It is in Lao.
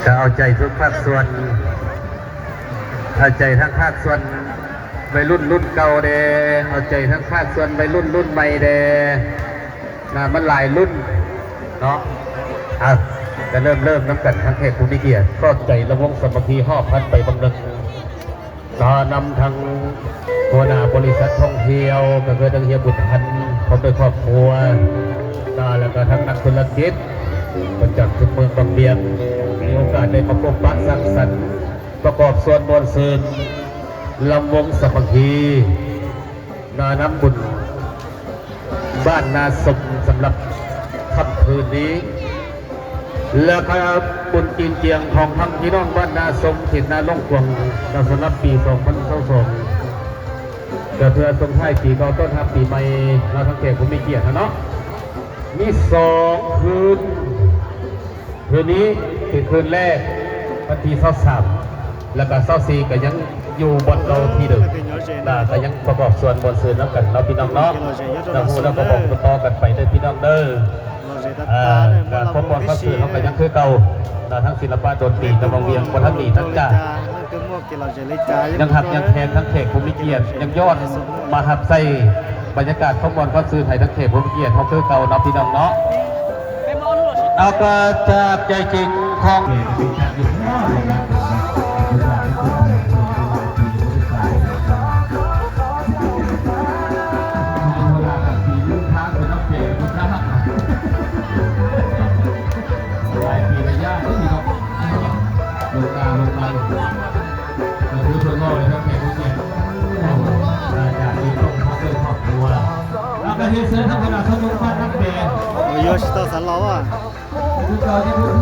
ກໍເອົາໃຈທຸກພາກສ່ວນ ເອົາໃຈທັງພາກສ່ວນໄວລຸ້ນລຸ້ນເກົ່າແດ່ ເອົາໃຈທັງພາກສ່ວນໄວລຸ້ນລຸ້ນໃໝ່ແດ່ ນະ ມັນຫຼາຍລຸ້ນເນາະ. ເອົາ ກະເລີ່ມ ເລີ່ມນຳກັນ ທັງແຂກຜູ້ມີກຽດ ຂອບໃຈລຳວົງສາມັກຄີ ຫອບພັນໄປບາງໜຶ່ງ ນະ ນຳທັງຫົວໜ້າບໍລິສັດທ່ອງທ່ຽວ ກໍຄືທັງເຮຍບຸນທັນ ພ້ອມດ້ວຍຄອບຄົວ ນະ ແລ້ວກໍທັງນັກທຸລະກິດປະຈຳເຂດເມືອງວັງວຽງ ມີໂອກາດໄດ້ມາພົບປະສັງສັນ ປະກອບສ່ວນມ່ວນຊື່ນ ລຳວົງສາມັກຄີ ນະ ນຳບຸນ ບ້ານນາສົມ ສຳລັບຄ່ຳຄືນນີ້ ແລ້ວກໍບຸນກິນຈຽງຂອງທັງພີ່ນ້ອງບ້ານນາສົມ ເຂດນາຫຼວງກວາງ ສຳລັບປີສອງພັນຊາວສອງ ກໍເພື່ອສົ່ງທ້າຍປີເກົ່າ ຕ້ອນຮັບປີໃໝ່ ເນາະ ທັງແຂກຜູ້ມີກຽດເນາະ ມີສອງຄືນ. ຄືນນີ້ເປັນຄືນແລກ ວັນທີຊາວສາມ ແລ້ວກໍຊາວສີ່ ກໍຍັງຢູ່ບ່ອນເກົ່າທີ່ເດີມ ແລ້ວກໍຍັງປະກອບສ່ວນມ່ວນຊື່ນນຳກັນເນາະ ພີ່ນ້ອງເນາະ. ແລ້ວຮູ້ແລ້ວກໍບອກຕໍ່ໆກັນໄປເດີພີ່ນ້ອງເດີ. ເອີ ກໍຄວາມມ່ວນຄວາມຊື່ນເຮົາກໍຍັງຄືເກົ່າເນາະ ທັງສິລະປະດົນຕີ ຕະວັງວຽງ ບໍ່ທັນໜີທັນຈາກ ຍັງຮັກຍັງແພງທັງແຂກຜູ້ມີກຽດ ຍັງຍ້ອນມາຮັບໃຊ້ບັນຍາກາດຄວາມມ່ວນຄວາມຊື່ນໃຫ້ທັງແຂກຜູ້ມີກຽດເຮົາຄືເກົ່າເນາະ ພີ່ນ້ອງເນາະ. ເອົາ ກໍຈາກໃຈຈິງຂອງ ຫຼາຍປີລະຍະເດ້ພີ່ນ້ອງ ລົງໜ້າລົງຫຼັງ ກໍຖືເພິ່ນເວົ້າໃຫ້ທັງແຂກຜູ້ມີກຽດ ອາຈານທີ່ຕ້ອງຮັບດ້ວຍຄອບຄົວ ແລ້ວກໍເຮັດເຊີນທາງຄະນະສົງເພິ່ນບ້ານນ້ຳແບງ ໂອ້ຍ ໂຍຊິໂຕະສັນລາວອະ ຄືເກົ່າທີ່ເພິ່ນ